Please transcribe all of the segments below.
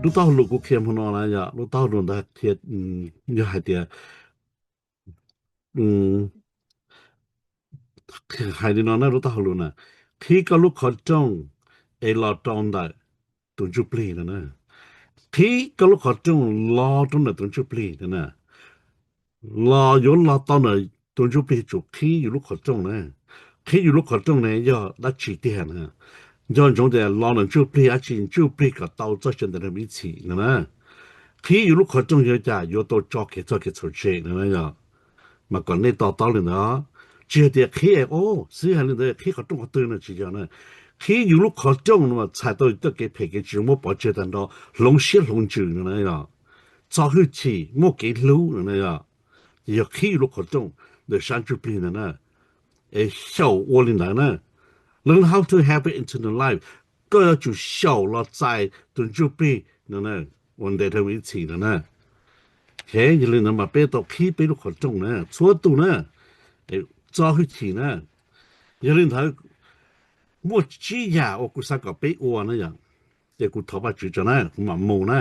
Lub taub hau lus kuv qhia hmo no na yog lub taub hau lus ntawd qhia, yog hais tias, hais li no na, lub taub hau lus na, qhib koj lub qhov rooj es los rau ntawm tus ntsuj plig no na. Qhib koj lub qhov rooj los rau ntawm tus ntsuj plig no na. Los yuav los tau ntawm tus ntsuj plig tsum qhib yus lub qhov rooj na. Qhib yus lub qhov rooj ne yog dab tsi tiag na? Nco ntsoov tias los ntawm ntsuj plig dab tsi? Ntsuj plig kom tau txoj sia ntawm ib txhis no na. Qhib yus lub qhov rooj yuav cas? Yuav tau tso kev txog kev txhaum tseg no na yog. Mas kom nej to taub li ntawd, tsis hais tias qhib es, o, xib hwb hais li ntawd qhib qhov rooj qhov twg no tsis yog na. Qhib yus lub qhov rooj no mas txhais tau txoj kev phem kev ntxhov muab pov tseg tag nrho, hloov siab hloov ntsws no na yog, txo hwj chim, muaj kev hlub no na yog. Ces yog qhib yus lub qhov rooj ntawm sab ntsuj plig ntawd na. Es xyaum ua li ntawd na. Learn how to have it into the life. Koj yuav tsum xyaum los txais tus ntsuj plig no na, ua ntej rau ib txhis no na. Yog li ntawd mas peb tau qhib peb lub qhov rooj na, txhua tus na, txo hwj chim na. Yog li ntawd, muaj tsib yam uas kuv xav kom peb ua na yom. Ces kuv thov Vajtswv tso na, kuv mam mus na.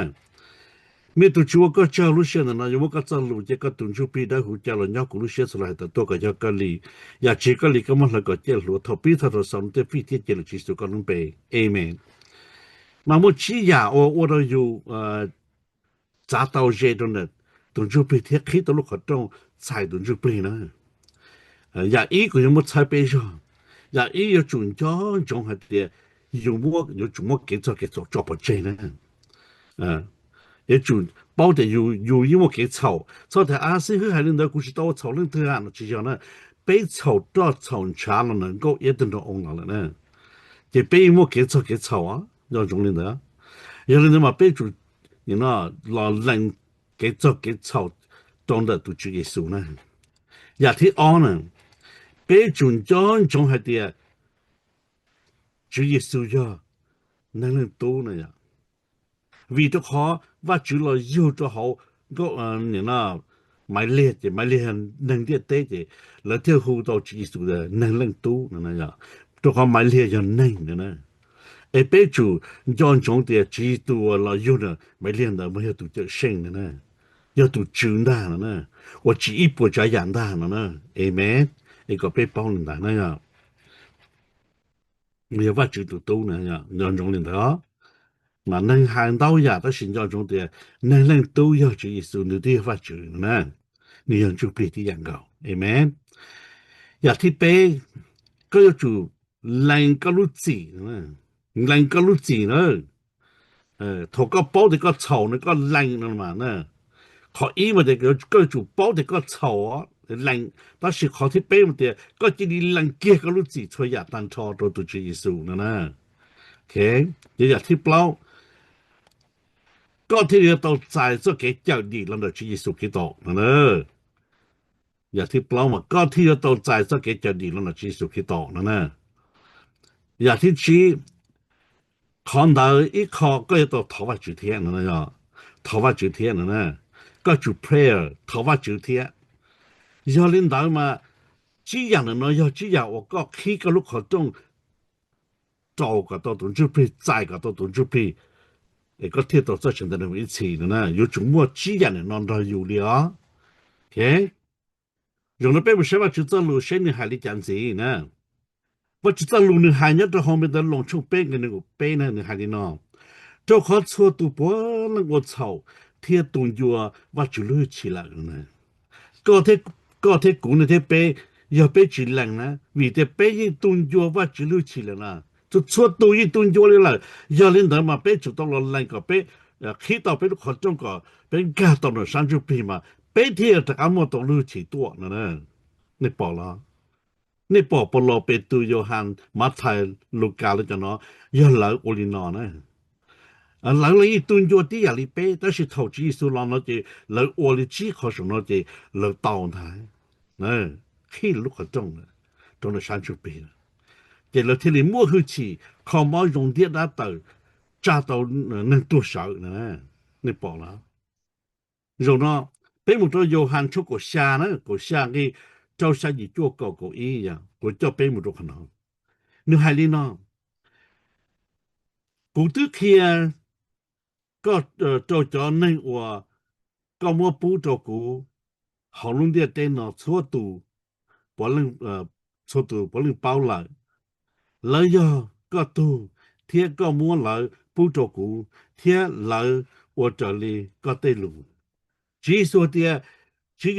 Mej tus Tswv ua koj tsaug, lub sij hawm ntawm no yuav muab koj txoj lus, ces koj tus ntsuj plig dawb huv coj los nyob kuv lub siab txhua lub hais tawm tuaj kom yog koj li. Yam tsis yog koj li koj muab hlawv kom ciaj hluav, thaum pib txog thaum xaus no tej fij thiab cia lwm Tswv Yexus koj lub npe. Amen. Mas muaj tsib yam uas ua rau yus txav tau ze rau ntawm tus ntsuj plig thiab qhib tau lub qhov rooj txhais tus ntsuj plig na. Yam ib kuv yuav muab txhawb peb zog. Yam ib yuav tsum nco ntsoov hais tias yus yuav tsum muab kev txog kev txhaum tso pov tseg na. Yuav tsum paub tias yus yeej muaj kev txhaum, txhob tias a xib hwb hais li ntawd kuv tsis tau ua txhaum leej twg no tsis yog na. Peb txhaum roj txhaum ntshav los ntawm Nkauj Iab tag nrho oo los lawm na. Ces peb yeej muaj kev txog kev txhaum, nco ntsoov li ntawd. Yog li ntawd mas peb tsum los lees kev txog kev txhaum rau ntawm tus Tswv Yexus na. Yam thib ob na, peb tsum nco ntsoov hais tias Tswv Yexus yog Neeg Leej Tub na yom. Vim rau qhov Vajtswv los yug rau hauv Maiv Liag ces Maiv Liag yog neeg ntiaj teb ces lawv thiaj hu tau Tswv Yexus tias Neeg Leej Tub no. Rau qhov Maiv Liag yog neeg na. Es peb tsum nco ntsoov tias Tswv Yexus uas los yug na Maiv Liag ntawd mas yog tus Cawm Seej na, yog tus Tswv ntag no na, uas tsim ib puas tsav yam ntag no na. Amen. Es kom peb paub li ntawd na yom. Nws yog Vajtswv tus Tub na, nco ntsoov li ntawd. Mas neeg hais ntau yam tab sis nco ntsoov tias Neeg Leej Tub yog Tswv Yexus, nws twb yog Vajtswv na, nws yog ntsuj plig tib yam nkaus. Amen. Yam thib peb, koj yuav tsum lees koj lub txim, lees koj lub txim na. Thaum koj paub tias koj txhaum no koj lees no mas, qhov ib mas tias koj yuav tsum paub tias koj txhaum, lees, tab sis qhov thib peb mas tias koj cia li lees kiag koj lub txim txhua yam tag nrho rau tus Tswv Yexus no na. Ces yam thib plaub, koj thiaj li yuav tau txais txoj kev cawm dim los ntawm Tswv Yexus Khetos no na. Yam thib plaub mas koj thiaj yuav tau txais txoj kev cawm dim los ntawm Tswv Yexus Khetos no na. Yam thib tsib, qhov ntawd ib qho koj yuav tau thov Vajtswv thiab no, thov Vajtswv thiab no na. Koj tsum prayer, thov Vajtswv thiab. Yog li ntawd mas tsib yam ntawm no yog tsib yam uas koj qhib koj lub qhov rooj rau kom tau tus ntsuj plig, txais kom tau tus ntsuj plig, es koj thiaj tau txoj sia ntawm ib txhis no na. Yuav tsum muaj tsib yam ntawm no nrog yus li os. Zaum no peb mus saib Vajtswv txoj lus seb nws hais li cas ntxiv na. Vajtswv txoj lus nws hais nyob rau hauv Npis Ntawv Loos tshooj peb nqe nees nkaum peb na, nws hais li no: Rau qhov txhua tus puav leej ua txhaum thiab tu ncua Vajtswv lub hwj chim lawm. Koj thiab kuv no thiab peb, yog peb tsis lees na, vim tias peb yeej tu ncua Vajtswv lub hwj chim lawm na. Txhua tus yeej tu ncua li lawm. Yog li ntawd mas peb tsum tau los lees kom peb qhib tau peb lub qhov rooj kom peb nkag tau ntawm sab ntsuj plig mas peb thiaj rov qab muaj tau lub hwj chim tuaj no. Nej pom los? Nej pom Paulus, Petus, Yauhas, Mathais, Lukas lawv cov no, yog lawv ua li no na. Lawv los yeej tu ncua tib yam li peb, tab sis thaum Tswv Yexus los no ces lawv ua li tsib qhov saum no ces lawv tau ntag, qhib lub qhov rooj rau ntawm sab ntsuj plig, ces lawv thiaj li muaj hwj chim kho mob zoo ntiab dab tawm, tsa tau neeg tuag sawv. Nej pom los? Zaum no peb mus rau Yauhas tshooj kaum xya na, kaum xya nqe rau xya yim cuaj kaum kaum ib, kuv coj peb mus rau qhov no. Nws hais li no: Kuv twb qhia rau cov neeg uas koj muab pub rau kuv hauv lub ntiaj teb no txhua tus puav leej, txhua tus puav leej paub lawm. Lawv yog koj tug, thiab koj muab lawv pub rau kuv, thiab lawv ua raws li koj tej lus. Tswv Yexus tias, Tswv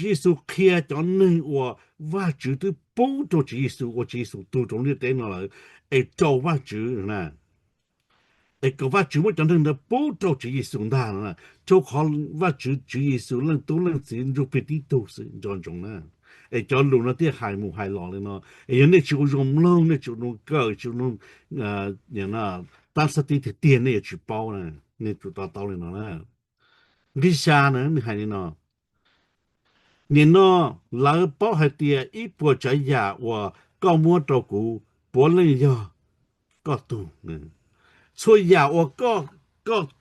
Yexus qhia cov neeg uas Vajtswv twb pub rau Tswv Yexus ua Tswv Yexus tug rau lub ntiaj teb no lawm, es rau Vajtswv na, es kom Vajtswv muab cov neeg ntawd pub rau Tswv Yexus ntag no, rau qhov Vajtswv, Tswv Yexus leej Tub leej Txiv Ntsuj Plig tib tug xwb, nco ntsoov na. Es cov lus no thiaj hais mus hais los li no, es yog nej tsis ua zoo mloog, nej tsis ua zoo kawm, tsis ua zoo tab xab tib tiag tiag nej yuav tsis paub na. Nej tsum to taub li no na. Nqi xya na, nws hais li no, nim no lawv paub hais tias ib puas tsav yam uas koj muab rau kuv puav leej yog koj tug. Txhua yam uas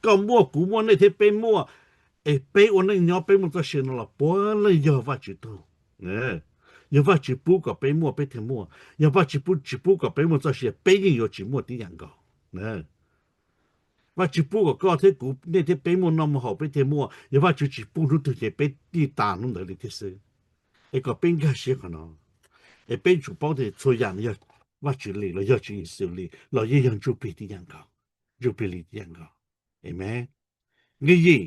koj muaj, kuv muaj, nej thiab peb muaj, es peb ua neej nyob peb muaj txoj sia no los puav leej yog Vajtswv tug. Yog Vajtswv pub kom peb muaj peb thiaj muaj, yog Vajtswv tsis pub kom peb muaj txoj sia peb yeej yuav tsis muaj tib yam nkaus. Vajtswv pub kom koj thiab kuv, nej thiab peb muaj noj muaj haus peb thiaj muaj, yog Vajtswv tsis pub hnub twg ces peb yeej tas hnub ntawd li thiab xwb. Es kom peb nkag siab qhov no, es peb tsum paub tias txhua yam no yog Vajtswv li los yog Tswv Yexus li los yeej yog Ntsuj Plig tib yam nkaus, Ntsuj Plig li tib yam nkaus. Amen. Nqi yim,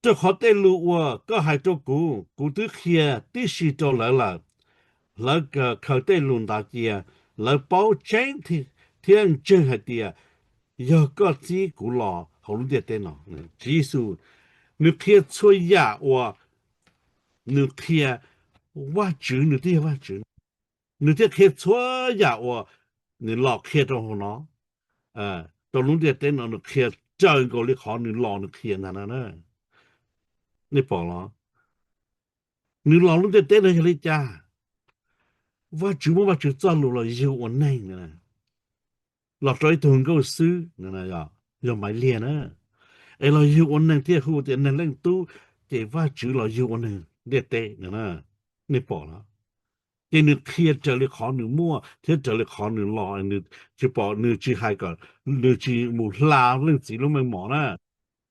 rau qhov tej lus uas koj hais rau kuv, kuv twb qhia tib si rau lawv lawm. Lawv khaws tej lus ntawd cia, lawv paub tseeb thiab ntseeg hais tias yog koj txib kuv los hauv lub ntiaj teb no. Tswv Yexus nws qhia txhua yam uas nws qhia Vajtswv, nws twb yog Vajtswv, nws thiaj qhia txhua yam uas nws los qhia rau hauv no, rau lub ntiaj teb no nws qhia raws nkaus li qhov nws los nws qhia ntag na. Nej pom los? Nws los lub ntiaj teb no yog li cas? Vajtswv muab Vajtswv txoj lus los yug ua neeg, los rau ib tug nkauj xwb, yog Maiv Liag na, es los yug ua neeg thiaj hu tias neeg Leej Tub, ces Vajtswv los yug ua neeg ntiaj teb. Nej pom los? Ces nws qhia raws li qhov nws muaj thiab raws li qhov nws los, tsis pom nws tsis hais kom, nws tsis mus hla Leej Txiv lub meej mom na.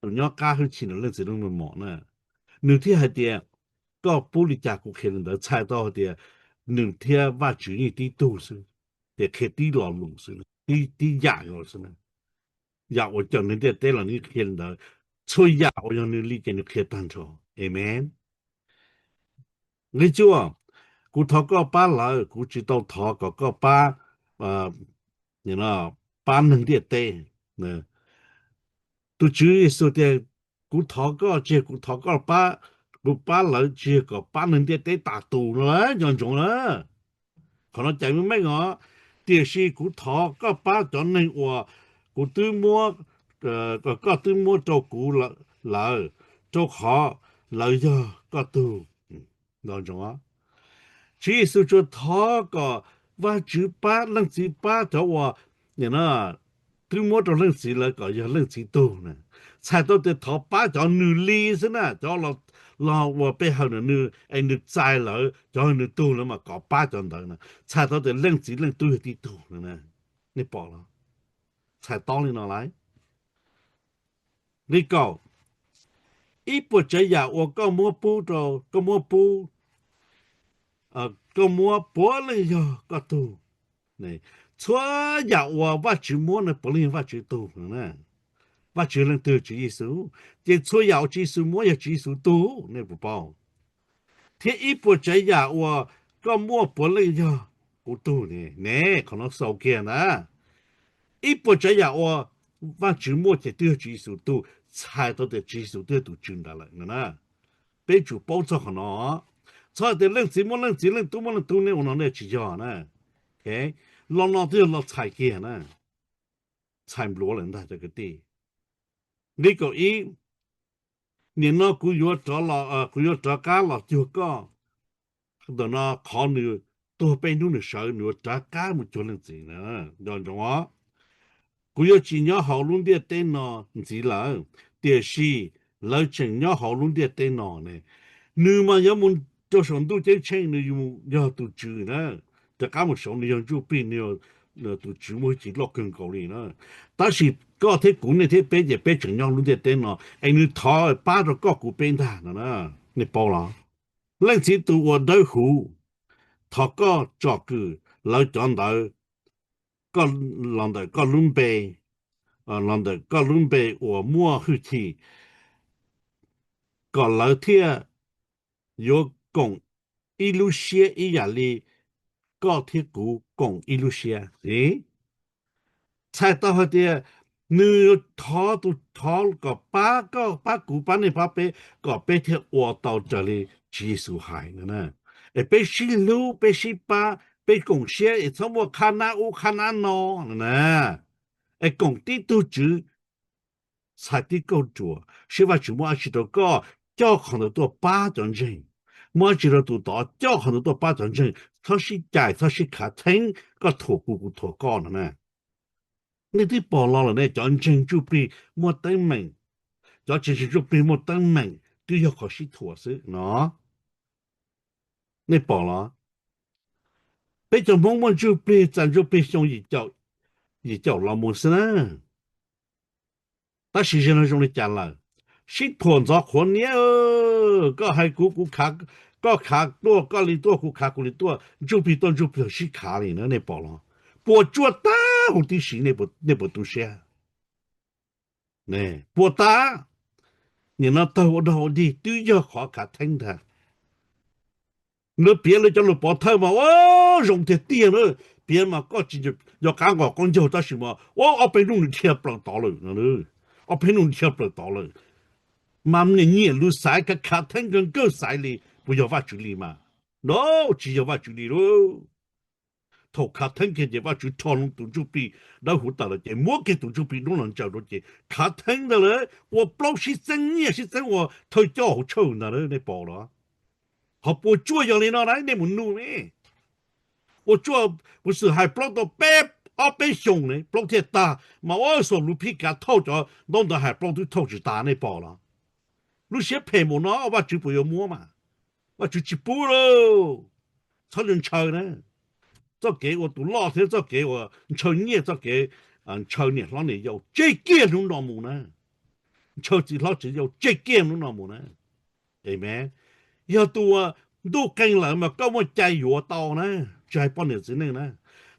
Tus nyob qab hwj chim ntawm Leej Txiv lub meej mom na, nws thiaj hais tias koj pub li cas kuv qhia li ntawd, txhais tau hais tias nws thiab Vajtswv yeej tib tug xwb, ces qhia tib lo lus xwb, tib yam xwb. Yam uas cawm nws ntiaj teb los nws qhia li ntawd, txhua yam uas yog nws li ces nws qhia tag nrho. Amen. Nqi cuaj, kuv thov koj pab lawv, kuv tsis tau thov kom koj pab, pab neeg ntiaj teb. Tus Tswv Yexus tias, kuv thov koj tsis yog kuv thov koj pab, kuv pab lawv tsis yog kom pab neeg ntiaj teb tas tus no, nco ntsoov na. Qhov no cais meej meej os. Tiam sis kuv thov koj pab cov neeg uas kuv twb muab, koj twb muab rau kuv lawm, rau qhov lawv yog koj tug. Nco ntsoov, Tswv Yexus tsuas thov kom Vajtswv pab, Leej Txiv pab cov uas twb muab rau Leej Txiv lawv kom yog Leej Txiv tug na. Txhais tau tias thov pab cov nws li xwb na, cov los ua peb hawm na, nws es nws txais lawv, cov nws tug lawv mas kom pab cov ntawd na. Txhais tau tias Leej Txiv Leej Tub yog tib tug na. Nej pom los? Txhais tau li no lauj. Nqi kaum, ib puas tsav yam uas koj muab pub rau, koj muab pub, koj muab puav leej yog koj tug. Txhua yam uas Vajtswv muab na puav leej yog Vajtswv tug na. Vajtswv leej twg? Tswv Yexus. Ces txhua yam uas Tswv Yexus muab yog Tswv Yexus tug, nej puas paub? Thiab ib puas tsav yam uas koj muaj puav leej yog kuv tug ne. Ne, qhov no xaus kiag ntag. Ib puas tsav yam uas Vajtswv muaj ces twb yog Tswv Yexus tug, txhais tau tias Tswv Yexus twb yog tus Tswv ntawd lawm na. Peb tsum paub txog qhov no. Txhob hais tias Leej Txiv muab Leej Txiv, Leej Tub muab Leej Tub, nej ua no nej tsis yog na. Lo no twb yog lo txhais kiag na. Txhais npluav lawm ntag cov kwv tij. Nqi kaum ib, nim no kuv yuav rov los, kuv yuav rov qab los cuag koj. Ntawm no qhov nws tuag peb hnub nws sawv, nws yuav rov qab mus cuag Leej Txiv na. Nco ntsoov os, kuv yuav tsis nyob hauv lub ntiaj teb no ntxiv lawm, tiam sis lawv tseem nyob hauv lub ntiaj teb no ne. Nws mas yuav mus rau saum ntuj ceeb tsheej, nws yog tus Tswv na. Rov qab mus saud nws yog Ntsuj Plig, nws yog tus Tswv muaj hwj chim loj kawg nkaus li na. Tab sis Koj thiab kuv, nej thiab peb ces peb tseem nyob lub ntiaj teb no, es nws thov pab rau koj kuv peb ntag no. Nej paub los? Leej Txiv tus uas dawb huv, thov koj tsom kwm lawv cov ntawd, koj, los ntawm koj lub npe, los ntawm koj lub npe uas muaj hwj chim, kom lawv thiaj yuav koom ib lub siab ib yam li koj thiab kuv koom ib lub siab. Txhais tau hais tias nws thov tus, thov kom pab koj, pab kuv, pab nej, pab peb, kom peb thiaj ua tau raws li Tswv Yexus hais no. Es peb sib hlub, peb sib pab, peb koom siab es txhob muaj khab nab ub khab nab no no na. Es koom tib tug tswv, txhais tib kauj ruam, seb Vajtswv muab dab tsi rau koj coj qhov ntawd tuaj pab cov ntseeg. Muab dab tsi rau tus tod coj qhov ntawd tuaj pab cov ntseeg. Txhob sib cais, txhob sib khav theeb, koj thuam kuv, kuv thuam koj no na. Nej twb pom los lawm ne, cov ntseeg ntsuj plig muaj teeb meem, cov tsis ntseeg ntsuj plig muaj teeb meem twb yog qhov sib thuam xwb no. Nej pom los? Peb cov Hmoob muaj ntsuj plig, txais ntsuj plig xyoo yim caum los mus xwb na. Tab sis zaum no zoo li cas lawm? Sib thuam ntxov qhuav niab. Koj hais kuv, kuv khav, koj khav tuaj, koj li tuaj, kuv khav kuv li tuaj, ntsuj plig tuaj ntsuj plig sib khav li na, nej pom los? Puas tsuaj tag huv tib si, nej puas tu siab? Puas tas? Nim no tawg ua dog ua dig twb yog qhov khav theeb ntag. Lawv piav lawv cov lus pov thawj mas ua zoo tiag tiag na. Piav mas koj tsis nco qab nqos qab ncaug tab sis mas ua ob peb hnub nws dhia plaws tod lawm no. Ob peb hnub dhia plaws tod lawm. Mas nyiam nyiam lus xaiv khav khav theeb nkawg nkawg xaiv li puas yog Vajtswv li mas? No, tsis yog Vajtswv li lauj. Thaum khav theeb kiag ces Vajtswv rho loo tus ntsuj plig dawb huv tawm los ces muab kiag tus ntsuj plig dub los ntsaws rau ces khav theeb ntag lawm, ua plaub sib txeeb nyiaj sib txeeb ua thawj coj hauv tshawj ntag lawm, nej pom los? Qhov puas tsuaj yog li no na, nej mus nug ne. Puas tsuaj, kuv xwm hais plaub tau peb, ob peb xyoos ne plaub thiaj tag, mas ua xuas lus phij kav thauj cov ntaub ntawv hais plaub twb thauj tsis tas, nej pom los? Lub siab phem mus no Vajtswv puas yuav muab mas? Vajtswv tsis pub lauj. Txhob ntshaw na. Txoj kev ua tus loj thiab txoj kev uas ntshaw nyiaj, txoj kev ntshaw niam hlob niam yau tseg kiag hnub no mus na. Ntshaw txiv hlob txiv yau tseg kiag hnub no mus na. Amen. Yog tus uas ntuj qee lawm mas koj muaj cai yuav tau na, tsis hais poj niam txiv neej na.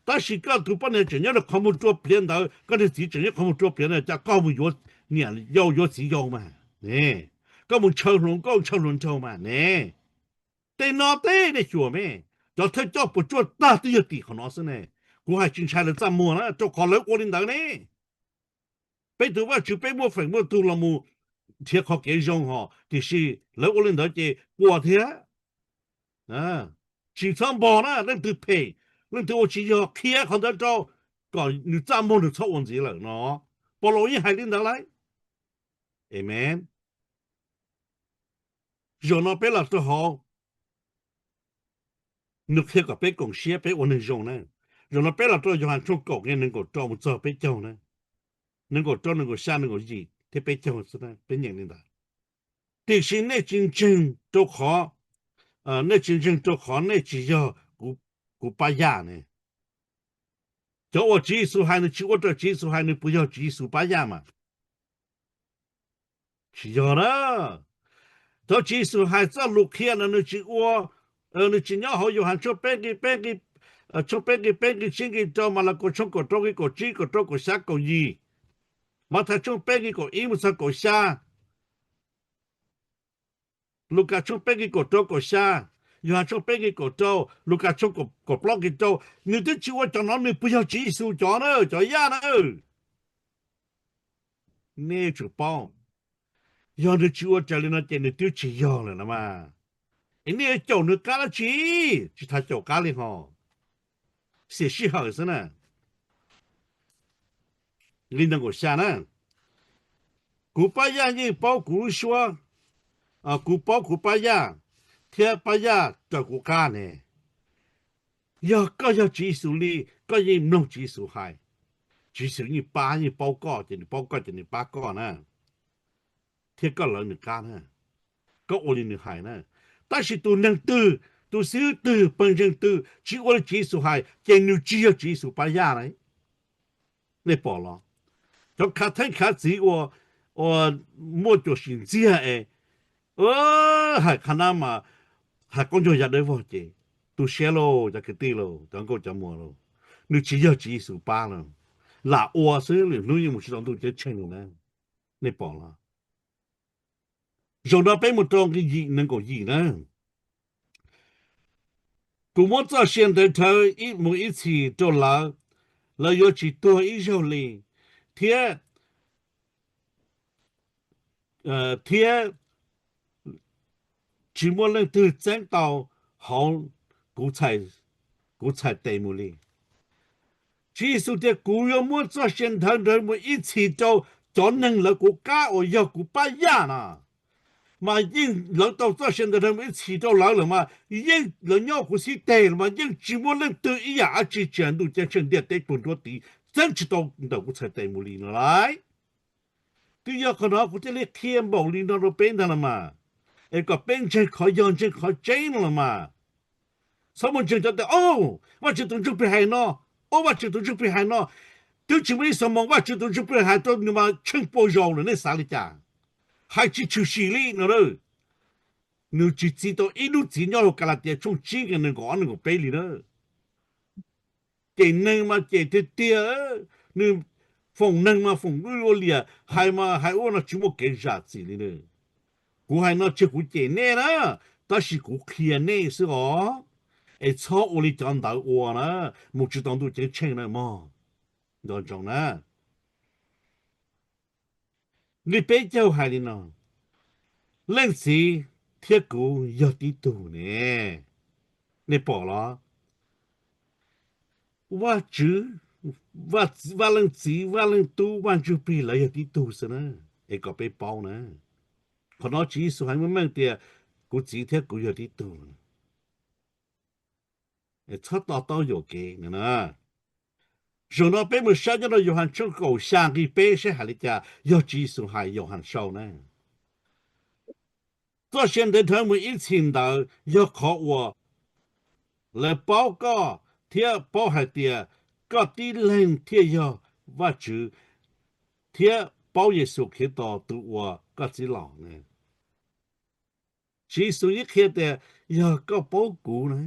Tab sis koj tus poj niam tseem nyob rau qhov muag rua pliav ntawd, koj niag txiv tseem nyob qhov muag rua pliav ntawd, cas koj mus yuav niam yau yuav txiv yau mas ne? Koj mus ntshaw hluas nkauj ntshaw hluas nraug mas ne? Tej no teb nej xyuas me, cov thawj coj puas tsuaj tag twb yog tim qhov no xwb ne. Kuv hais tsis ntshai lawv txaj muag na, rau qhov lawv ua li ntawd ne. Peb tus Vajtswv peb muaj feem muaj tug los mus nrhiav qhov kev zoo hos, tiam sis lawv ua li ntawd ces puas thiab. Tsis txhob npog na, leej twg phem, leej twg ua tsis yog qhia qhov ntawd rau, kom nws txaj muag nws txhob ua ntxiv lawm no. Paulus yeej hais li ntawd lauj. Amen. Zaum no peb los rau hauv, nws qhia kom peb koom siab peb ua neeg zoo na. Zaum no peb los rau Yauhas tshooj kaum nqe nees nkaum rau mus txog peb caug na. Nees nkaum rau, nees nkaum xya, nees nkaum yim thiab peb caug xwb, peb nyeem li ntawd. Tiam sis nej tsis ntseeg rau qhov, nej tsis ntseeg rau qhov nej tsis yog kuv pab yaj ne. Cov uas Tswv Yexus hais nws tsis ua raws Tswv Yexus hais, nws puas yog Tswv Yexus pab yaj mas? Tsis yog na. Cov Tswv Yexus hais txoj lus qhia no nws tsis ua, nws tsis nyob hauv Yauhas tshooj peb nqe peb, tshooj peb nqe peb nqe tsib nqe rau, Malakaus tshooj kaum rau nqe kaum tsib kaum rau kaum xya kaum yim, Mathais tshooj peb nqe kaum ib mus txog kaum xya, Lukas tshooj peb nqe kaum rau kaum xya, Yauhas tshooj peb nqe kaum rau, Lukas tshooj kaum plaub nqe rau. Nws twb tsis ua cov no nws puas yog Tswv Yexus cov na, cov yaj na? Nej tsum paub, yog nws tsis ua raws li no ces nws twb tsis yog lawm no mas. Es nej yuav caum nws qab dab tsi? Tsis tas caum qab li hos, xiam sij hawm xwb na. Nqe nees nkaum xya na, kuv pab yaj yeej paub kuv lub suab, kuv paub kuv pab yaj, thiab pab yaj raws kuv qab ne. Yog koj yog Tswv Yexus li, koj yeej mloog Tswv Yexus hais. Tswv Yexus yeej pab, yeej paub koj, ces nws paub koj ces nws pab koj na, thiab koj lawv nws qab na, koj ua li nws hais na. Tab sis tus neeg twg, tus xib hwb twg, pawg ntseeg twg tsis ua li Tswv Yexus hais ces nws tsis yog Tswv Yexus pab yaj na. Nej pom los? cov khav theeb khav txiv ua, ua muaj cuam sim ntxiag es hais qhov nab mas hais qoob ncaug ya dawb vog ces tu siab lauj cov kwv tij lauj, cov nkauj cov muam lauj. Nws tsis yog Tswv Yexus pab lawm, lam ua xwb, lwm hnub yeej mus tsis tau ntuj ceeb tsheej li na. Nej pom los? Zaum no peb mus rau nqe yim nees nkaum yim na. Kuv muab txoj sia ntawd dhawv mus ib txhis rau lawv, lawv yuav tsis tuag ib zaug li, thiab, thiab tsis muaj leej twg txeeb tau hauv kuv txhais tes mus li. Tswv Yexus tias kuv yuav muab txoj sia ntawd dhawv mus ib txhis rau cov neeg lawv kuv qab uas yog kuv pab yaj no. Mas yeej lawv tau txoj sia ntawd dhawv mus ib txhis rau lawv lawm mas yeej lawv nyob kuv xib teg los mas yeej tsis muaj leej twg ib yam dab tsi tsis hais ntuj ceeb tsheej ntiaj teb puag nruab tiv txeeb tsis tau ntawm kuv txhais tes mus li no lauj. Twb yog qhov no kuv thiaj li qhia npaum li no rau peb ntag los mas, es kom peb ntseeg qhov yog ntseeg qhov tseeb no los mas. Txhob mus ntseeg cov tias, o, Vajtswv tus ntsuj plig hais no, o, Vajtswv tus ntsuj plig hais no, twb tsis muaj ib xuab moos Vajtswv tus ntsuj plig hais rau nws mas tsheej pua zaus lawm, nej xav li cas? Hais tsis tshwm sim li no. Nws tsis txi tau ib lub txiv nyob hauv Kalatias tshooj tsib nqe nees nkaum ob nees nkaum peb li na. Cem neeg mas cem tiag tiag, nws foom neeg mas foom ua liam, hais mas hais ua no tsis muaj kev zam txim li na. Kuv hais no tsis yog kuv cem nej na, tab sis kuv qhia nej xwb os. Es txhob ua li cov ntawd ua na, mus tsis tau ntuj ceeb tsheej na mog. Nco ntsoov na. Nqe peb caug hais li no, leej txiv thiab kuv yog tib tug ne. Nej pom los? Vaj Tswv, Vaj Leej Txiv, Vaj Leej Tub, Vaj Ntsuj Plig lawv yog tib tug xwb na. Es kom peb paub na, qhov no Tswv Yexus hais meej meej tias kuv Txiv thiab kuv yog tib tug. Txhob to taub yuam kev na. Zaum no peb mus saib nyob rau Yauhas tshooj kaum xya nqe peb saib hais li cas, yog Tswv Yexus hais Yauhas sau na. Txoj sia ntev dhawv mus ib txhis ntawd yog qhov uas lawv paub koj thiab paub hais tias koj tib leeg thiaj yog Vajtswv, thiab paub Yexus Khetos tus uas koj txib los. Tswv Yexus yeej qhia tias yog koj paub kuv na,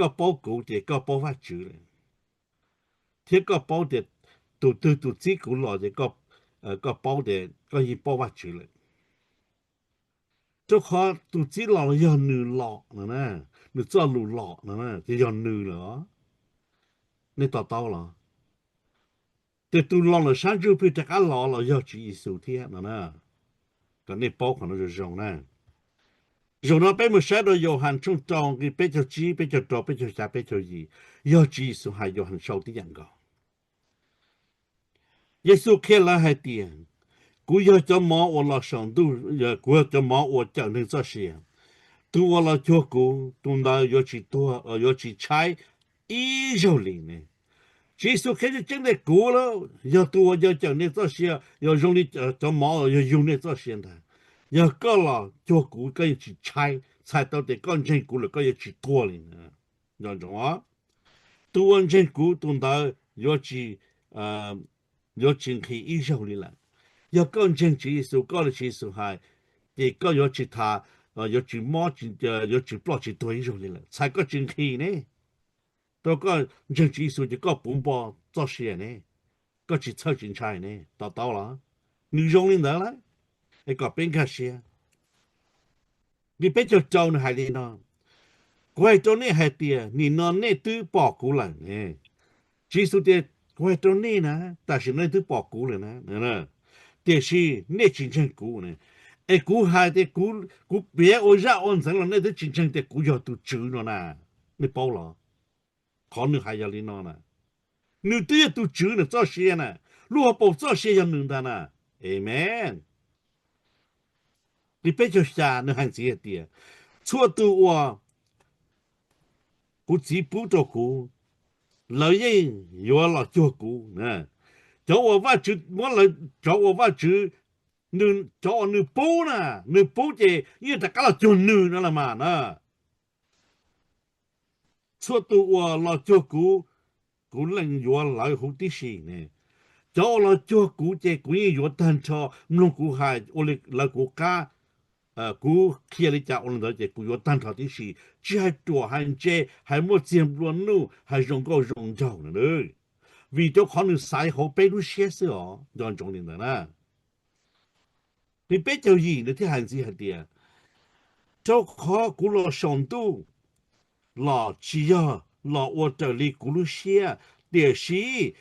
koj paub kuv ces koj paub Vajtswv lawm, thiab koj paub tias tus twg tus txib kuv los ces koj paub tias koj yeej paub Vajtswv lawm. Rau qhov tus txib los yog nws los no, nws txoj lus los no ces yog nws lawm. Nej to taub los? Ces tus los lawm sab ntsuj plig rov qab los los yog Tswv Yexus thiab no. Kom nej paub qhov no zoo zoo na. Zaum no peb mus saib rau Yauhas tshooj rau nqe peb caug tsib, peb caug rau, peb caug xya, peb caug yim, yog Tswv Yexus hais Yauhas sau tib yam nkaus. Yexus qhia lawv hais tias, kuv yog cov mov uas los saum ntuj, kuv yog cov mov uas cawm neeg txoj sia. Tus uas los cuag kuv, tus ntawd yuav tsis tuag, yuav tsis tshaib ib zaug li ne. Tswv Yexus qhia tseeb tias kuv yog tus uas yuav cawm nej txoj sia, yog zoo li cov mov yog yug nej txoj sia ntag. Yog koj los cuag kuv koj yeej tsis tshaib, txhais tau tias koj ntseeg kuv lawm koj yuav tsis tuag li. Nco ntsoov, tus uas ntseeg kuv tus ntawd yuav tsis, yuav tsis nqhis ib zaug li lawm. Yog koj ntseeg Tswv Yexus, koj li Tswv Yexus hais, ces koj yuav tsis tas, yuav tsis mob, yuav tsis ploj tsis tuag ib zaug li lawm, txhais koj tsis nqhis ne. Rau koj ntseeg Tswv Yexus ces koj puv npo txoj sia ne, koj tsis txhawj tsis ntshai ne, to taub los? Nws zoo li ntawd lawm, es kom peb nkag siab. Nqe peb caug rau nws hais li no, kuv hais rau nej hais tias nim no nej twb pom kuv lawm ne. Tswv Yexus tias kuv hais rau nej na, tam sim no nej twb pom kuv lawm na, tiam sis nej tsis ntseeg kuv ne. Es kuv hais tias kuv piav ua zaj ua ntxeev los nej twb tsis ntseeg tias kuv yog tus Tswv no na. Nej paub los? Qhov nws hais yog li no na. Nws twb yog tus Tswv nws txoj sia na, lub hauv paus txoj sia yog nws ntag na. Amen. Nqe peb caug xya nws hais ntxiv hais tias, txhua tus uas kuv Txiv pub rau kuv, lawv yeej yuav los cuag kuv. Cov uas Vajtswv muab lawv, cov uas Vajtswv, cov uas nws pub na, nws pub ces yeej rov qab los cuag nws no los mas na. Txhua tus uas los cuag kuv, kuv yeej yuav lawv huv tib si ne. Cov uas los cuag kuv ces kuv yeej yuav tag nrho, mloog kuv hais, ua li lawv kuv qab, kuv qhia li cas ua li ntawd ces kuv yuav tag nrho tib si, tsis hais ruam hais ntse, hais muaj txiag nplua nuj, hais zoo nkauj zoo nraug na. Vim rau qhov nws xaiv hauv peb lub siab xwb os, nco ntsoov li ntawd na. Nqe peb caug yim nws thiaj hais ntxiv hais tias, rau qhov kuv los saum ntuj los tsis yog los ua raws li kuv lub siab, tiam sis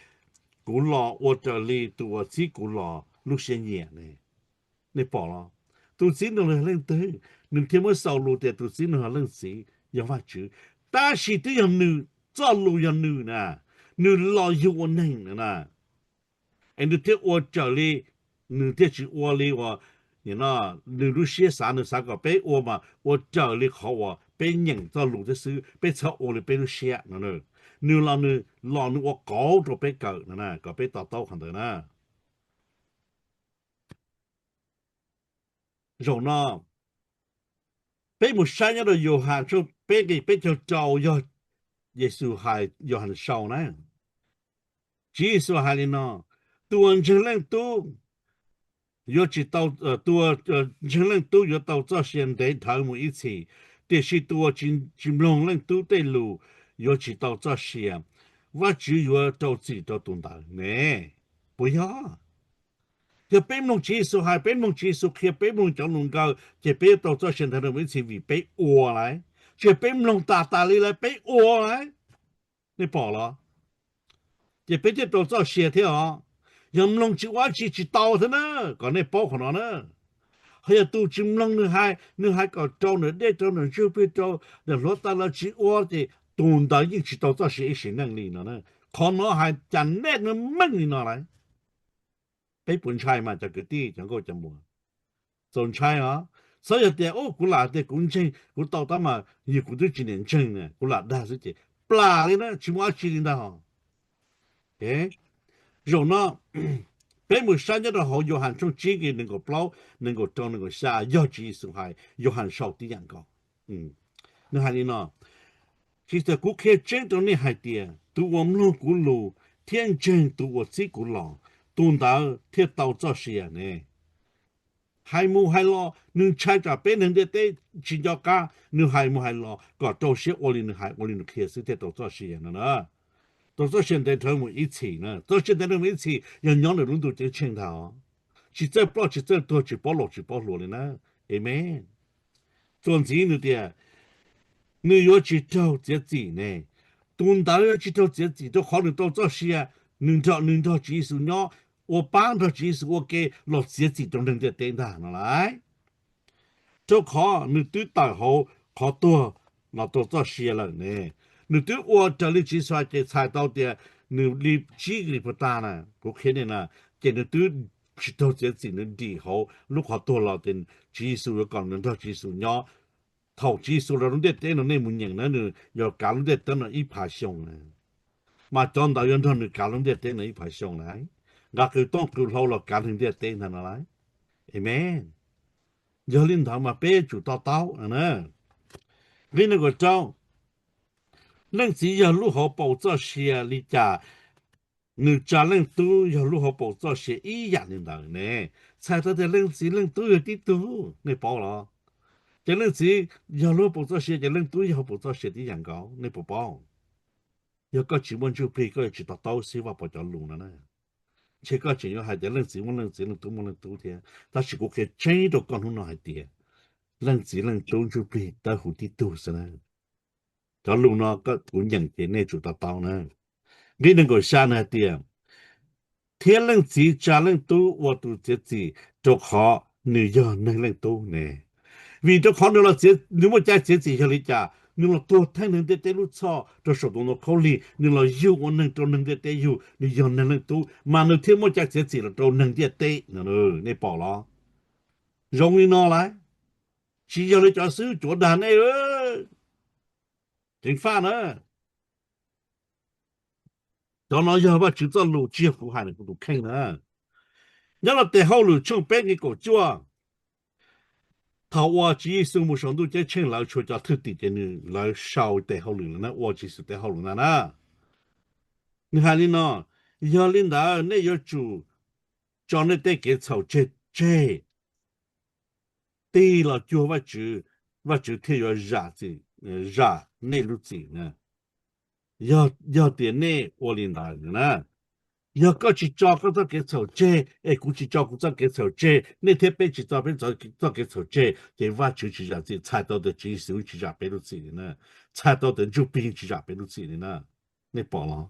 kuv los ua raws li tus uas txib kuv los lub siab nyiam ne. Nej pom los? Tus txib no yog leej twg? Nws thiaj muab xaus lus tias tus txib no yog leej txiv, yog Vajtswv. Tab sis twb yog nws, txoj lus yog nws na, nws los yug ua neeg na, es nws thiaj ua raws li, nws thiaj tsis ua li uas nws lub siab xav, nws xav kom peb ua mas ua raws li qhov uas peb nyeem txoj lus thiab xwb, peb txhob ua li peb lub siab no. Nws los nws los nws ua qauv rau peb kawm no, kom peb to taub qhov ntawd na. Zaum no peb mus saib nyob rau Yauhas tshooj peb nqe peb caug rau, yog Yexus hais, Yauhas sau na. Tswv Yexus hais li no, tus uas ntseeg leej tub yuav tsis tau, tus uas ntseeg leej tub yuav tau txoj sia ntev dhawv mus ib txhis, tiam sis tus uas tsis mloog leej tub tej lus yuav tsis tau txoj sia, Vajtswv yuav rau txim rau tus ntawd ne. Puas yog? Yog peb mloog Tswv Yexus hais, peb mloog Tswv Yexus qhia, peb mloog cov lus nkawd ces peb yuav tau txoj sia ntev dhawv mus ib txhis vim peb ua lawm. Tsis yog peb mloog tas tas li lawm, peb ua lawm. Nej pom los? Ces peb thiaj tau txoj sia thiab os. Yog mloog tsis ua dab tsi tsis tau thiab na, kom nej paub qhov no na. Ho yog tus tsis mloog nws hais, nws hais kom rau nws dej, rau nws ntsuj plig, rau nws hluav taws los tsis ua ces tus ntawd yeej tsis tau txoj sia ib sim neej li no na. Qhov no hais cas nej meej li no lawm? Peb puas ntshai mas cov kwv tij cov nkauj cov muam? Txaus ntshai os. Txhob yog tias, u, kuv lam tias kuv ntseeg, kuv tau tab mas yog kuv twb tsis niam ntseeg na, kuv lam dag xwb ces plam li na, tsis muaj dab tsi li ntag. Zaum no peb mus saib nyob rau hauv Yauhas tshooj tsib nqe nees nkaum plaub, nees nkaum rau, nees nkaum xya, yog Tswv Yexus hais, Yauhas sau tib yam nkaus. Nws hais li no, Tswv Yexus tias, kuv qhia tseeb rau nej hais tias tus uas mloog kuv lus thiab ntseeg tus uas txib kuv los, tus ntawd thiaj tau txoj sia ne. Hais mus hais los nws ntshai tsam peb neeg ntiaj teb tsis nco qab, nws hais mus hais los kom rau siab ua li nws hais, ua li nws qhia xwb thiaj tau txoj sia no na. Tau txoj sia ntev dhawv mus ib txhis na, txoj sia ntev dhawv mus ib txhis yog nyob nws lub ntuj ceeb tsheej ntag os. Tsis txawj ploj tsis txawj tuag, tsis paub laus tsis paub hluas li na. Amen. Txuas ntxiv nws tias, nws yuav tsis raug txiav txim ne. Tus ntawd yuav tsis raug txiav txim rau qhov nws tau txoj sia, nws nrog, nws nrog Tswv Yexus nyob, ua pab nrog Tswv Yexus ua ke los txiav txim rau neeg ntiaj teb ntag no lauj. Rau qhov nws twb tawm hauv qhov tuag los tau txoj sia lawm ne. Nws twb ua raws li Tswv Yexus hais ces txhais tau tias nws li tsib nqe puag ta na, kuv qhia nej na, ces nws twb tsis raug txiav txim, nws dim hauv lub qhov tuag los ces Tswv Yexus yuav kom nws nrog Tswv Yexus nyob. Thaum Tswv Yexus los lub ntiaj teb no nej mus nyeem na, nws yuav kav lub ntiaj teb no ib phav xyoo na, mas cov ntawd yuav nrog nws kav lub ntiaj teb no ib phav xyoo na. Nqa qws tooj qws hlau los kav neeg ntiaj teb ntag no lauj. Amen. Yog li ntawd mas peb tsum to taub na. Nqe nees nkaum rau, leej txiv yog lub hauv paus txoj sia li cas, nws tsa leej tub yog lub hauv paus txoj sia ib yam li ntawd ne. Txhais tau tias leej txiv leej tub yog tib tug, nej paub los? Ces leej txiv yog lub hauv paus txoj sia ces leej tub yog hauv paus txoj sia tib yam nkaus, nej puas paub? Yog koj tsis muaj ntsuj plig koj yuav tsis to taub xib Vaj Pov cov lus no na. Ntshe koj tseem yuav hais tias leej txiv muaj leej txiv, leej tub muaj leej tub thiab, tab sis kuv qhia tseeb rau koj hnub no hais tias leej txiv leej tub ntsuj plig dawb huv tib tug xwb na. Cov lus no kuv nyeem ces nej tsum to taub na. Nqe nees nkaum xya nws hais tias, thiab leej txiv tsa leej tub ua tus txiav txim rau qhov nws yog neeg leej tub ne. Vim rau qhov nws los, nws muaj cai txiav txim yog li cas? Nws los tuag theej neeg ntiaj teb lub txhoj rau saum tus ntoo khaub lig, nws los yug ua neeg rau neeg ntiaj teb yug, nws yog neeg leej tub mas nws thiaj muaj cai txiav txim los rau neeg ntiaj teb no, nej pom los? Zoo li no lauj. Tsis yog li cov xwb cuav dag nej, ceev faj na. Cov no yog Vajtswv txoj lus, tsis yog kuv hais, kuv tus kheej na. Nyob rau tes hauj lwm tshooj peb nqe kaum cuaj, thaum uas Tswv Yexus mus saum ntuj ceeb tsheej lawv tshuav cov thwj tim ces nws, lawv sau tes hauj lwm lawm na, ua Tswv Yexus tes hauj lwm ntag na. Nws hais li no, Yog li ntawd nej yuav tsum tso nej tej kev txhaum tseg tseg, tig los cuag Vajtswv, Vajtswv thiaj yuav zam txim, zam nej lub txim na. Yog, yog tias nej ua li ntawd na, yog koj tsis tso koj txoj kev txhaum tseg es kuv tsis tso kuv txoj kev txhaum tseg, nej thiab peb tsis tso peb txoj kev txhaum tseg, ces Vajtswv tsis zam txim, txhais tau tias Tswv Yexus tsis zam peb lub txim li na, txhais tau tias Ntsuj Plig tsis zam peb lub txim li na. Nej pom los?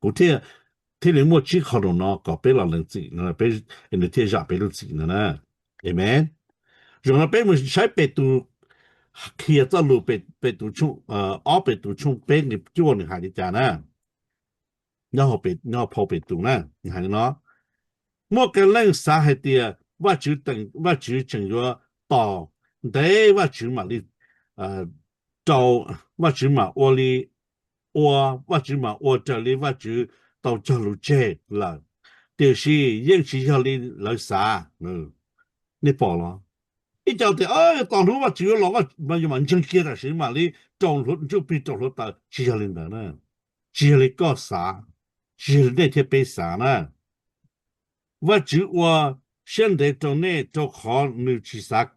Kuv thiaj, thiaj li muaj tsib qho rau no kom peb los lees txim no, peb, nws thiaj zam peb lub txim no na. Amen. Zaum no peb mus saib Petus qhia txoj lus, Petus tshooj, ob Petus tshooj peb nqe cuaj nws hais li cas na. Nyob hauv phau Petus na, nws hais li no: Muaj qee leej xav hais tias Vajtswv, Vajtswv tseem yuav tos ntev Vajtswv mam li rau, Vajtswv mam ua li, ua, Vajtswv mam ua raws li Vajtswv tau cog lus tseg lawm, tiam sis yeej tsis yog li lawv xav. Nej pom los? Ib co tias tos hnub Vajtswv yuav los, mas yuav mam ntseeg kiag tam sim mam li rau Ntsuj Plig rau hluav taws. Tsis yog li ntawd na. Tsis yog li koj xav, tsis yog li nej thiab peb xav na. Vajtswv ua siab ntev rau nej rau qhov nws tsis xav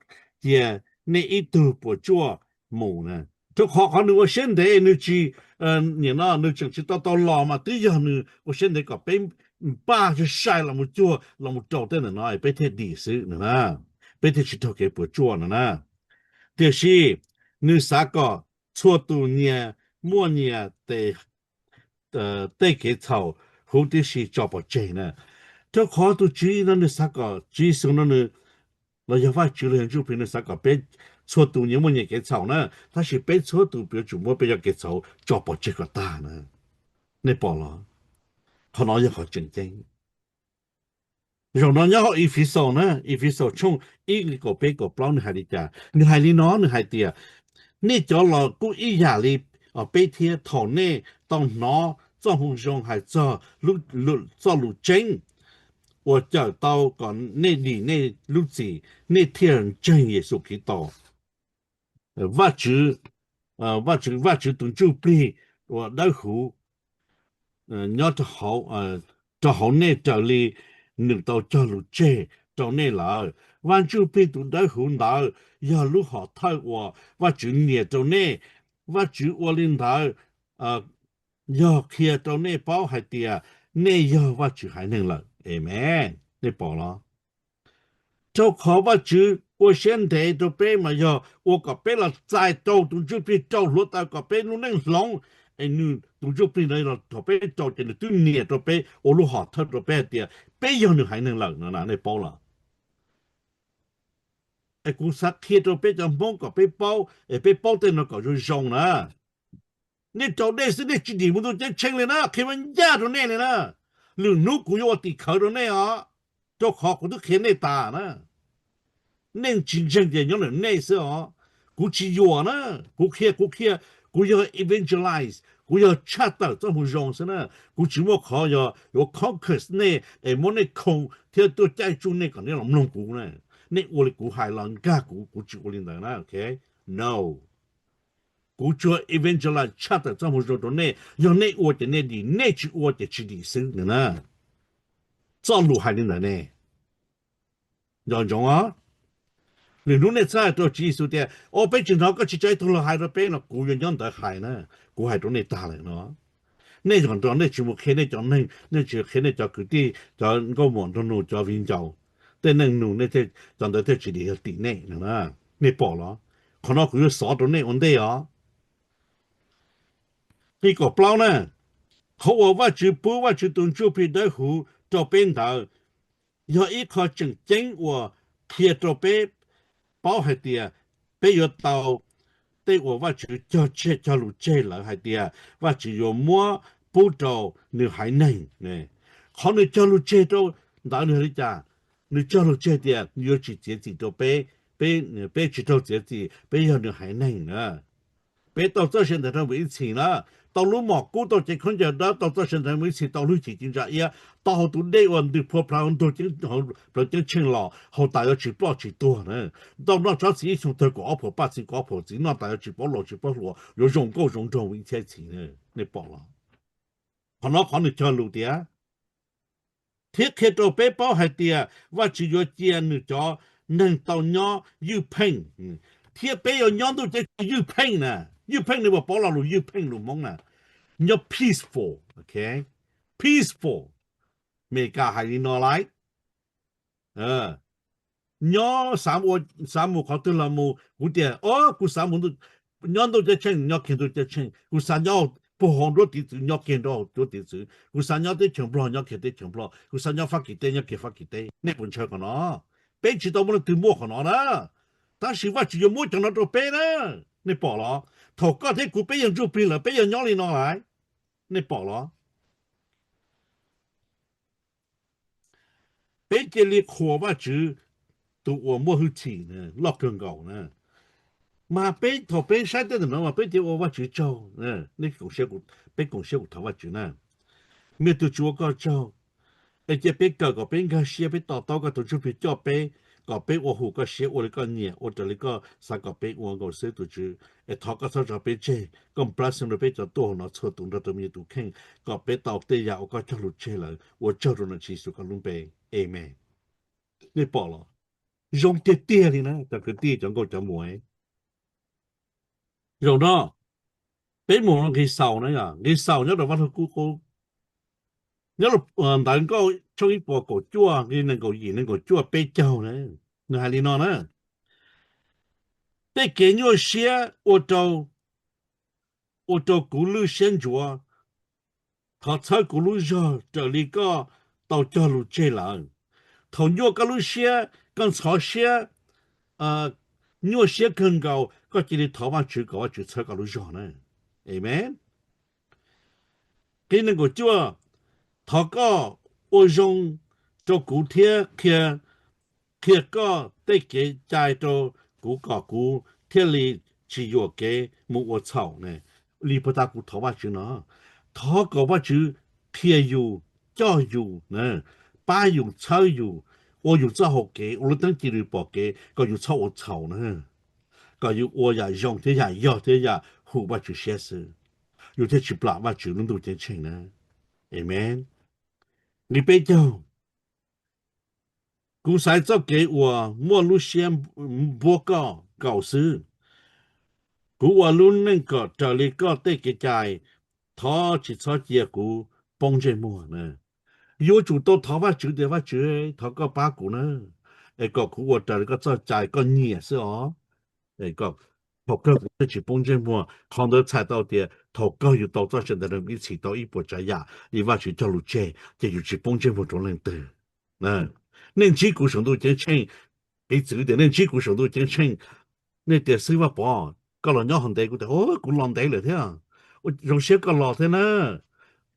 cia nej ib tug puas tsuaj mus na. Rau qhov, qhov nws ua siab ntev nws tsis, nim no nws tseem tsis tau tau los mas twb yog nws ua siab ntev kom peb npaj sai sai los mus cuag los mus rau tej ntawm no peb thiaj dim xwb no na, peb thiaj tsis raug kev puas tsuaj no na. Tiam sis nws xav kom txhua tus nyias muaj nyias tes, tej kev txhaum huv tib si tso pov tseg na. Rau qhov tus Tswv no nws xav kom, Tswv Yexus no nws, los yog Vajtswv los yog Ntsuj Plig nws xav kom peb txhua tus nyias muaj nyias kev txhaum na, tab sis peb txhua tus yuav tsum muab peb cov kev txhaum tso pov tseg kom tag na. Nej pom los? Qhov no yog qhov tseem ceeb. Zaum no nyob hauv Efexus na, Efexus tshooj ib nqe kaum peb kaum plaub nws hais li cas? Nws hais li no, nws hais tias, nej cov los kuj ib yam li peb thiab, thaum nej tau hnov txoj moo zoo hais txog txoj lus tseeb uas cawm tau kom nej dim nej lub txim, nej thiaj ntseeg Yexus Khetos, Vajtswv, Vajtswv, Vajtswv tus Ntsuj Plig uas dawb huv nyob rau hauv nej raws li nws tau cog lus tseg rau nej lawm. Vaj Ntsuj Plig tus dawb huv ntawd yog lub hom thawj uas Vajtswv nias rau nej. Vajtswv ua li ntawd yog qhia rau nej paub hais tias nej yog Vajtswv haiv neeg lawm. Amen. Nej pom los? Rau qhov Vajtswv ua siab ntev rau peb mas yog ua kom peb los txais rau tus Ntsuj Plig rau hluav taws kom peb lub neej hloov, es nws tus Ntsuj Plig ntawd los thaum peb rau ces nws twb nias rau peb ua lub hom thawj rau peb hais tias peb yog nws haiv neeg lawm no na, nej paub los? Es kuv xav qhia rau peb cov Hmoob kom peb paub, es peb paub tej no kom zoo zoo na. Nej rau dej xwb nej tsis dim mus ntuj ceeb tsheej li na, qhia ncaj rau nej li na. Lwm hnub kuv yuav ua tim khawv rau nej os, rau qhov kuv twb qhia nej tas na. Nej tsis ntseeg ces nyob ntawm nej xwb os. Kuv tsis yuam na, kuv qhia, kuv qhia, kuv yog evangelize, kuv yog tshaj tawm txoj moo zoo xwb na. Kuv tsis muaj qhov yog yuav conquer nej es muab nej khoo thiab tuaj caij tsuj nej kom nej los mloog kuv na. Nej ua li kuv hais los nkag kuv, kuv tsis ua li ntawd na, ok? No. Kuv tsuas evangelize tshaj tawm txoj moo zoo rau nej, yog nej ua ces nej dim, nej tsis ua ces tsis dim xwb na. Txoj lus hais li ntawd ne. Nco ntsoov os. Lwm hnub nej txhaj hais rau Tswv Yexus tias, o, peb tsis hnov koj tsis tso ib tug los hais rau peb no, kuv yuav nyob ntawd hais na. Kuv hais rau nej tag lawm no. Nej yog nrog nej tsis mus qhia nej cov neeg, nej tsis qhia nej cov kwv tij, cov nkauj muam nraug nus, cov viv ncaus, tej neeg nus, cov ntawd thiaj tsis dim yog tim nej. Nej pom los? Qhov no kuv yuav xov rau nej ua ntej os. Nqe kaum plaub na, qhov uas Vajtswv pub Vajtswv tus Ntsuj Plig Dawb Huv rau peb ntawd yog ib qho tseem ceeb uas qhia rau peb paub hais tias peb yuav tau tej uas Vajtswv cog tseg, cog lus tseg lawm hais tias Vajtswv yuav muab pub rau nws haiv neeg. Qhov nws cog lus tseg rau ntawd nws li cas? Nws cog lus tseg tias nws yuav tsis txiav txim rau peb, peb tsis raug txiav txim, peb yog nws haiv neeg na. Peb tau txoj sia ntev dhawv mus ib txhis na, tau lub mom kub, tau cev khaub ncaws dawb, tau txoj sia ntev mus ib txhis, tau lub him ci ntsa iab, tau hauv tus dej uas ntws phua plhav ntug plawv ceeb tsheej los, hauv tas yuav tsis ploj tsis tuag na, tau noj tsob txiv ib xyoo tawg kaum ob phuam paj txi kaum ob phuam txiv, noj tas yuav tsis paub laus tsis paub hluas, yuav zoo nkauj zoo nraug mus ib txhiab txhis. Nej pom los? Qhov no qhov nws cog lus tias thiab qhia rau peb paub hais tias Vajtswv yuav cia nws cov neeg tau nyob ywj pheej, thiab peb yuav nyob ntuj ceeb tsheej ywj pheej na. Ywj pheej, nws puas paub lo lus ywj pheej lus Hmoob na? Nyob peaceful, ok? Peaceful. Meskas hais li no lawm. Nyob xav mus qhov twg los mus, kuv tias, o, kuv xav mus nyob ntuj ceeb tsheej, nyob kiag ntuj ceeb tsheej. Kuv xav nyob puag hauv nruab tiv txwv, nyob kiag nruab tiv txwv. Kuv xav nyob teb chaws Nplog, nyob kiag teb chaws Nplog. Kuv xav nyob Fab Kis teb, nyob kiag Fab Kis teb. Nej puas ntshaw qhov no? Peb tsis tau muaj leej twg muaj qhov no na, tab sis Vajtswv yuav muab cov no rau peb na. Nej pom los? Thaum koj thiab kuv peb yog ntsuj plig lawm, peb yuav nyob li no lawm. Nej pom los? Peb cia li qhuas Vajtswv tus uas muaj hwj chim loj kawg nkaus na. Mas peb, thaum peb saib tej ntawm no mas peb cia ua Vajtswv tsaug. Peb koom siab kuv thov Vajtswv na. Me tug Tswv ua koj tsaug, es cia peb kawm kom peb nkag siab, peb to taub koj tus Ntsuj Plig coj peb, kom peb ua hum koj siab, ua li koj nyiam, ua raws li koj xav kom peb ua nkaus xwb tus Tswv. Es thov koj txhob tso peb tseg, koj blessing rau peb cov tuaj hauv no txhua tus nrog tus me nyuam tus kheej, kom peb tau tej yam uas koj cog lus tseg lawm. Ua tsaug rau Ntshiv Yexus koj lub npe. Amen. Nej pom los? Zoo tiag tiag li na cov kwv tij cov nkauj cov muam. Zaum no peb mus nqis xaus na, nqis xaus nyob rau Vaj Lug Kub Qub, nyob Ntawv Nkauj tshooj ib puas kaum cuaj nqe nees nkaum yim nees nkaum cuaj peb caug na. Nws hais li no na: Tej kev nyuaj siab ua rau, ua rau kuv lwj siab ntsuav, thov txhawb kuv lub zog raws li koj tau cog lus tseg lawm. Thaum nyuaj koj lub siab, koj ntxhov siab, nyuaj siab kawg nkaus, koj cia li thov Vajtswv kom Vajtswv txhawb koj lub zog na. Amen. Nqe nees nkaum cuaj: Thov koj ua zoo rau kuv thiab qhia, qhia koj tej kev cai rau kuv kom kuv thiaj li tsis yuam kev mus ua txhaum ne. Li puag ta kuv thov Vajtswv no, thov kom Vajtswv qhia yus, coj yus, pab yus, txhawb yus, ua yus txoj hau kev, ua lub teeb ci rws pom kev kom yus txhob ua txhaum na, kom yus ua yam zoo thiab yam yog thiab yam hum Vajtswv siab xwb, yus thiaj tsis plam Vajtswv lub ntuj ceeb tsheej na. Amen. Nqe peb caug: Kuv xaiv txoj kev uas muaj lub siab npuab koj nkaus xwb. Kuv ua lub neej kom raws li koj tej kev cai, thov tsis txhob cia kuv poob ntsej muag. Yuav tsum tau thov Vajtswv tias, Vajtswv, thov koj pab kuv na, es kom kuv ua raws li koj txoj cai koj nyiam xwb os. Thaum kawg kuv thiaj tsis poob ntsej muag. Qhov ntawd txhais tau tias thaum kawg yus tau txoj sia ntawm ib txhis tau ib puas tsav yam li Vajtswv cog lus tseg, ces yus tsis poob ntsej muag rau leej twg. Nej ntsib kuv saum ntuj ceeb tsheej, piv txwv tias nej ntsib kuv saum ntuj ceeb tsheej, nej tias, Xib Vaj Pov, koj los nyob hov ntev? Kuv tias, Kuv los ntev lawm thiab, zoo siab koj los thiab na.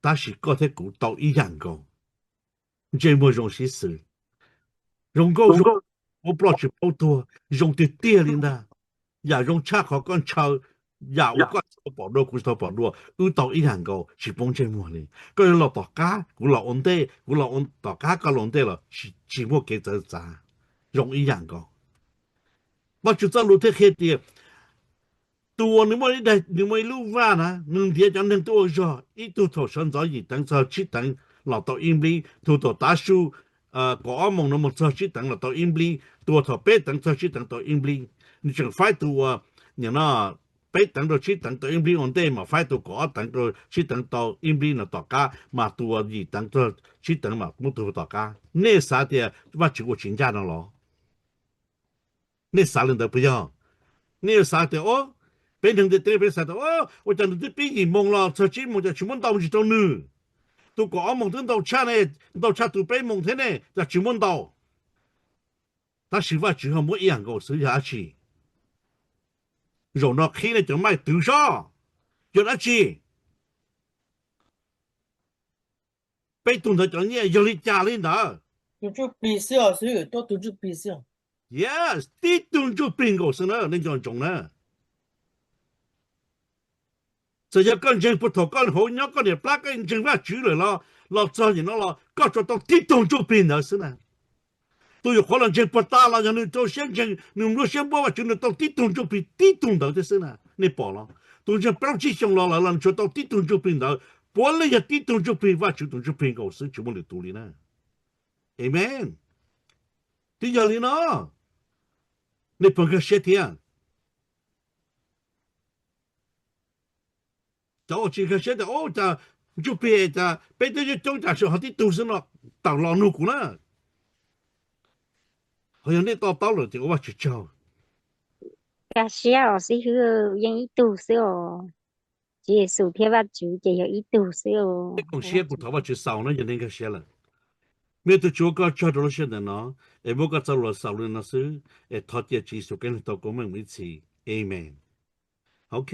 Tab sis koj thiab kuv tau ib yam nkaus, ntsej muag zoo sib xws, zoo nkauj zoo, ua ploj tsis paub tuag, zoo tiag tiag li ntag. Yam zoo tshaj qhov koj ntshaw, yam uas koj tsis tau pom dua kuv tsis tau pom dua, wb tau ib yam nkaus tsis poob ntsej muag li. Koj yuav los tom qab, kuv los ua ntej, kuv los tom qab, koj los ua ntej los tsis muaj kev txawv txav, zoo ib yam nkaus. Vajtswv txoj lus thiaj qhia tias tus uas nws muaj ib daig, nws muaj ib lub vaj na, nws ntiav cov neeg tuaj ua zog, ib tug thaum sawv ntxov yim teev txog tsib teev los tau ib nplib, tus thaum tav su kaum ob moos no mus txog tsib teev los tau ib nplib, tus thaum peb teev txog tsib teev tau ib nplib. Nws tseem faib tus uas nim no peb teev rau tsib teev tau ib nplib ua ntej, mas faib tus kaum ob teev rau tsib teev tau ib nplib no tom qab, mas tus uas yim teev txog tsib teev mas muab tus tom qab. Nej xav tias Vajtswv ua tsis ncaj no los? Nej xav li ntawd puas yog? Nej yuav xav tias, o, peb neeg ntiaj teb peb xav tias, o, ua cas nws twb pib yim moos los txog tsib moos cas tsis muab ntaus ntsis rau nws? Tus kaum ob moos twb ntau tshaj ne, ntau tshaj tus peb moos thiab ne, cas tsis muab ntaus? Tab sis Vajtswv ho muab ib yam nkaus xwb, yog dab tsi? Zaum no qhib nej cov maij twv sob, yog dab tsi? Peb tug ntawd cov nyiaj yog li cas li ntawd? Yes, tib tug ntsuj plig nkaus xwb na, nej nco ntsoov na. Txawm yog koj ntseeg puag thaum koj hauv nyob koj niam plab koj ntseeg Vajtswv lawm los, los txog nim no los koj tsuas tau tib tug ntsuj plig ntawd xwb na. Tus nyuam qhuav los ntseeg puag ta los yog nws rau siab ntseeg, nws nplua siab npuab Vajtswv, nws tau tib tug ntsuj plig tib tug ntawd thiab xwb na. Nej pom los? Tus ntseeg plaub tsib xyoos los lawm los nws tsuas tau tib tug ntsuj plig ntawd. Puav leej yog tib tug ntsuj plig, Vajtswv tus ntsuj plig nkaus xwb, tsis muaj lwm tus li na. Amen. Twb yog li no, nej puas nkag siab thiab? Cov uas tsis nkag siab tias, o, cas ntsuj plig cas peb twb coob coob cas tseem ho tib tug xwb no, tawm los nug kuv na. Ho yog nej to taub lawm ces ua Vajtswv tsaug. Nkag siab os xib hwb, yeej ib tug xwb os. Tswv Yexus thiab Vajtswv ces yog ib tug xwb os. Peb koom siab kuv thov Vajtswv xaus no yog nej nkag siab lawm. Me tug Tswv, ua koj tsaug rau lub sij hawm ntawm no es muab koj txoj lus xaus li no xwb, es thov cia Tswv Yexus Khetos tau koob meej mus ib txhis. Amen. Ok.